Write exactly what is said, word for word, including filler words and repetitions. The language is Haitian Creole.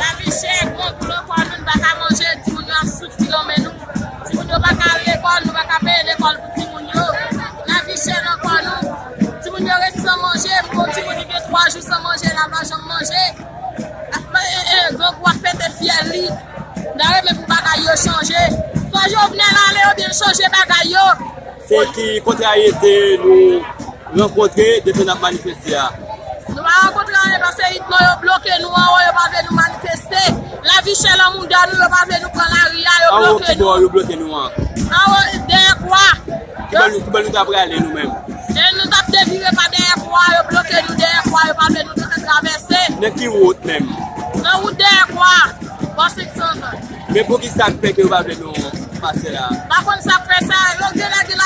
Lavi chè, grangou nan kò nou, nou pa ka manje, timoun yo ap soufri nan men nou. Timoun yo pa ka al lekòl, nou pa ka peye lekòl pou timoun yo. Lavi chè nan kò nou. Timoun yo ret san manje, m gon timoun ki gen twa jou san manje, l ap pa janm manje. Ap, e, e, grangou ap pete fyèl li. N ta renmen pou bagay yo chanje. Fò Jovenel ale oubyen l chanje bagay yo. Se ki kontrariyete nou rankontre depi n ap manifeste a? Nou pa rankontre anyen paske itman yo bloke nou anwo, yo pa vle nou manifeste. Lavi chè nan mouda nou, yo pa vle nou pran lari a, yo bloke nou. Anwo ki bò yo bloke nou an? Anwo dèyè kwa. Ki bò nou, ki bò nou ta prale nou menm? E nou t ap devire pa dèyè kwa, yo bloke nou dèyè kwa, yo pa vle nou tra- travèse. Nan ki wout menm? Nan wout dèyè kwa, bò senk san zan. Men poukisa k fè ke yo pa vle nou pase la? Pa konn sa k fè sa, yo gen lè gen